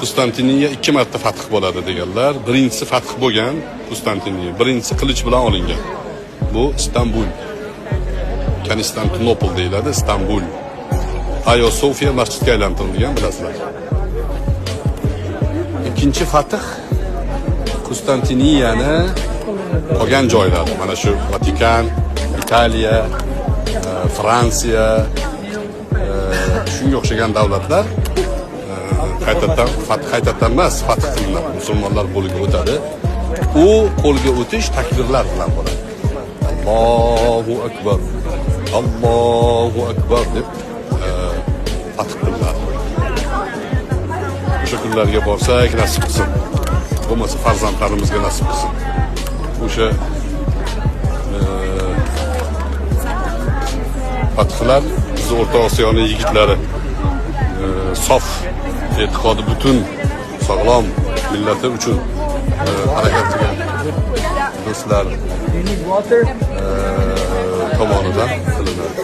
Qustantiniya ikki marta fath bo'ladi deganlar. Birinchisi fath bo'lgan Qustantiniya. Birinchisi qilich bilan olingan. Bu Istanbul. Konstantinopol deyiladi, Istanbul. Ayo Sofiya masjidga aylantirilgan, bilasizlar. Ikkinchi fath Konstantiniyani qolgan joylari, mana shu Vatikan, Italiya, Fransiya, shunga o'xshagan davlatlar qaytadan fath, qaytadan emas, fath qilinadi. Musulmonlar qo'liga o'tadi. U qo'lga o'tish takbirlar bilan bo'ladi. Allohu akbar. Allohu akbar deb fath qilinadi. O'sha kunlarga borsak, nasib qilsin. Bo'lmasa farzandlarimizga nasib qilsin. O'sha fathlar bizni O'rta Osiyoni yigitlari, sof e'tiqodi, butun, sog'lom millati uchun harakat qilgan do'stlar You need water? Tomonidan qilinadi.